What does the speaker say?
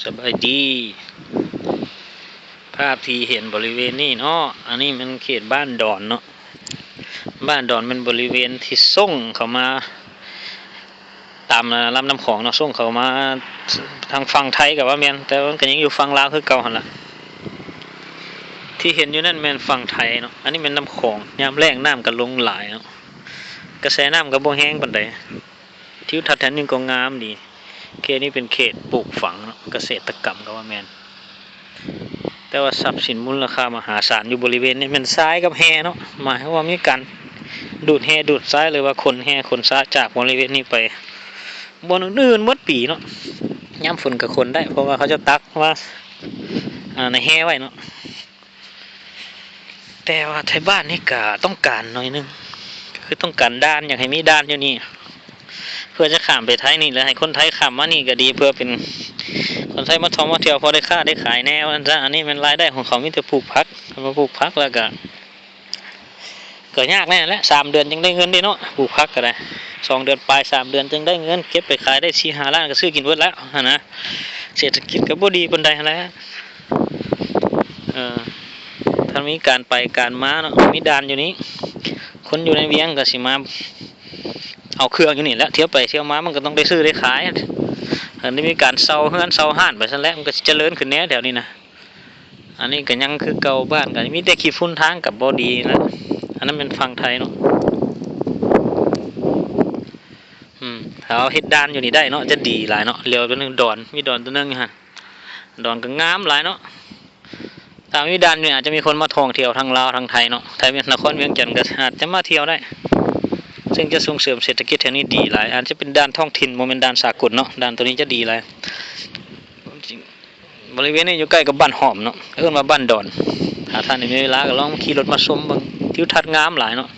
ສະບາຍດີ. ພາບທີ່ເຫັນບໍລິເວນນີ້ເນາະ ອັນນີ້ແມ່ນເຂດບ້ານດອນເນາະ. ບ້ານດອນແມ່ນບໍລິເວນທີ່ສົ່ງເຂົ້າມາຕາມລຳນ້ຳຂອງເນາະ, ສົ່ງເຂົ້າມາທາງຝັ່ງໄທກໍວ່າແມ່ນ, ແຕ່ວ່າມັນກໍຍັງຢູ່ຝັ່ງລາວຄືເກົ່າຫັ້ນລະ. ທີ່ເຫັນຢູ່ນັ້ນແມ່ນຝັ່ງໄທເນາະ, ອັນນີ້ແມ່ນນ້ຳຂອງ. ຍາມແລ້ງນ້ຳກໍລົງຫຼາຍເນາະ, ກະແສນ້ຳກໍບໍ່ແຮງປານໃດ. ທິວທັດແຖວນີ້ກໍງາມດີ. ເຂດນີ້ເປັນເຂດປູກຝັງເນາະ, ກະເສດຕະກຳກໍວ່າແມ່ນ. ແຕ່ວ່າຊັບສິນມູນລະຄ່າມະຫາສານຢູ່ບໍລິເວນນີ້ແມ່ນຊາຍກັບແຮ່ເນາະ, ໝາຍຄວາມວ່າມີການດູດແຮ່ດູດຊາຍ ຫຼືວ່າຂົນແຮ່ຂົນຊາຍຈາກບໍລິເວນນີ້ໄປບ່ອນອື່ນໆໝົດປີເນາະ. ຍາມຝົນກໍຂົນໄດ້ ເພາະວ່າເຂົາເຈົ້າຕັກມາ ອາ ໃນແຮ່ໄວ້ເນາະ. ແຕ່ວ່າໄທບ້ານນີ້ກະຕ້ອງການໜ້ອຍໜຶ່ງ, ກໍຄືຕ້ອງການດ່ານ, ຢາກໃຫ້ມີດ່ານຢູ່ນີ້ ເພື່ອຈະຂ້າມໄປໄທນີ້ ແລະ ໃຫ້ຄົນໄທຂ້າມມານີ້ກໍດີ, ເພື່ອເປັນຄົນໄທມາທ່ອງມາທ່ຽວ ພໍໄດ້ຄ້າໄດ້ຂາຍແດ່ວ່າຊັ້ນຊະ. ອັນນີ້ແມ່ນລາຍໄດ້ຂອງເຂົາ ມີແຕ່ປູກຜັກ, ມາປູກຜັກແລ້ວກະ ກໍຍາກແນ່ແຫຼະ, ສາມເດືອນຈຶ່ງໄດ້ເງິນເດ້ເນາະ. ປູກຜັກກໍໄດ້ ສອງເດືອນປາຍ ສາມເດືອນຈຶ່ງໄດ້ເງິນ, ເກັບໄປຂາຍໄດ້ສີ່ຫ້າລ້ານ ກໍຊື້ກິນເບິດແລ້ວຫັ້ນນະ. ເສດຖະກິດກໍບໍ່ດີປານໃດຫັ້ນແຫຼະ. ເອີ ຖ້າມີການໄປການມາເນາະ, ມີດ່ານຢູ່ນີ້, ຄົນຢູ່ໃນວຽງກໍຊິມາເອົາເຄື່ອງຢູ່ນີ້ແຫຼະ, ທ່ຽວໄປທ່ຽວມາມັນກໍຕ້ອງໄດ້ຊື້ໄດ້ຂາຍ. ຄັນໄດ້ມີການເຊົ່າເຮືອນເຊົ່າຮ້ານໄປຊັ້ນແຫຼະ, ມັນກໍຊິຈະເລີນຂຶ້ນແດ່ແຖວນີ້ນະ. ອັນນີ້ກໍຍັງຄືເກົ່າ, ບ້ານກໍມີແຕ່ຂີ້ຝຸ່ນ, ທາງກໍບໍ່ດີນະ. ອັນນັ້ນແມ່ນຝັ່ງໄທເນາະ. ອືມ ຖ້າເຮົາເຮັດດ່ານຢູ່ນີ້ໄດ້ເນາະ ຈະດີຫຼາຍເນາະ. ຫຼຽວໄປເບິ່ງດອນ, ມີດອນຕົວໜຶ່ງຢູ່ຫັ້ນ, ດອນກໍງາມຫຼາຍເນາະ. ຖ້າມີດ່ານຢູ່ນີ້ ອາດຈະມີຄົນມາທ່ອງທ່ຽວທັງລາວທັງໄທເນາະ, ໄທ ນະຄອນວຽງຈັນກໍອາດຈະມາທ່ຽວໄດ້, ເຊິ່ງຈະສົ່ງເສີມເສດຖະກິດແຖວນີ້ດີຫຼາຍ. ອາດຈະເປັນດ່ານທ້ອງຖິ່ນ, ບໍ່ແມ່ນດ່ານສາກົນເນາະ. ດ່ານຕົວນີ້ຈະດີຫຼາຍ. ບໍລິເວນນີ້ຢູ່ໃກ້ກັບບ້ານຫອມເນາະ, ເອີ້ນວ່າບ້ານດອນ. ຖ້າທ່ານໄດ້ມີເວລາກໍລອງຂີ່ລົດມາຊົມເບິ່ງ, ທິວທັດງາມຫຼາຍເນາະ.